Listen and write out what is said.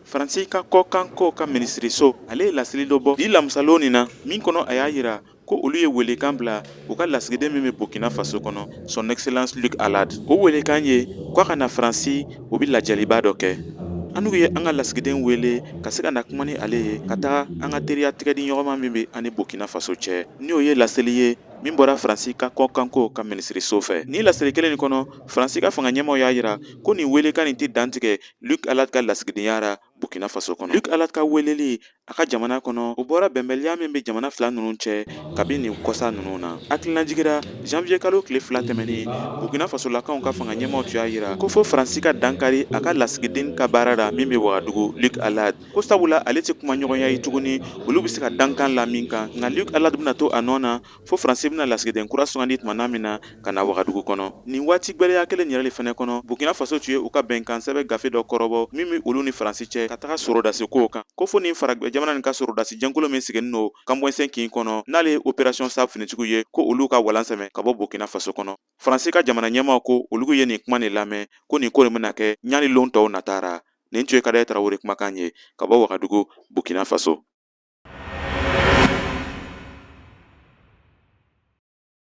Faransi ka kɔkanko ka minisiriso, ale ye laseli dɔ bɔ bi lamisalon nin na, min kɔnɔ a y'a yira ko olu ye welekan bila u ka lasigiden min bɛ Burkina Faso kɔnɔ, Son Excellence Luc Hallade. O welekan ye k'a ka na Faransi, u bɛ lajɛliba dɔ kɛ. An n'u ye an ka lasigiden wele ka se ka na kuma ni ale ye ka taga an ka teriya tigɛdiɲɔgɔnma min bɛ an ni Burkina Faso cɛ. Ni o ye laseli ye min bɔra Faransi ka kɔkanko ka minisiriso fɛ. Ni laseli kelen nin kɔnɔ, Faransi ka fanga ɲɛmaaw y'a yira ko nin welekan nin tɛ dantigɛ Luc Hallade ka lasigidenya ra Burkina Faso kɔnɔ. Luc Hallade ka weleli a ka jamana kɔnɔ, o bɔra bɛnbaliya min bɛ jamana fila ninnu cɛ kabi nin kɔsa ninnu na. Hakililajigin ra, janvier kalo tile 2 tɛmɛnen, Burkina Fasolakaw ka fanga ɲɛmaaw tun y'a yira ko fo Faransi ka dankari a ka lasigiden ka baara la min bɛ Wagadugu, Luc Hallade, ko sabula ale tɛ kumaɲɔgɔnya ye tuguni olu bɛ se ka dankan la min kan, nka Luc Hallade bɛna to a nɔ na fo Faransi bɛna lasigiden kura sugandi tuma min na ka na Wagadugu kɔnɔ. Nin waati gwɛlɛya kelen yɛrɛ de fɛnɛ kɔnɔ, Burkina Faso tun ye u ka bɛnkan sɛbɛn gafe dɔ kɔrɔbɔ min bɛ olu ni Faransi cɛ ka taga sɔrɔdasi kow kan, ko fo nin faragwɛ jamana nin ka sɔrɔdasi jɛnkulu min sigilen don Kamboinsin kin kɔnɔ, n'ale ye Opération Sabre finitigiw ye, ko olu ka walan sɛmɛ ka bɔ Burkina Faso kɔnɔ. Faransi ka jamana ɲɛmaaw ko olu ye nin kuma nin lamɛn, ko nin ko nin bɛna kɛ ɲani lon tɔw natara. Nin tun ye Kadɛ Tarawele kumakan ye ka bɔ Wagadugu, Burkina Faso.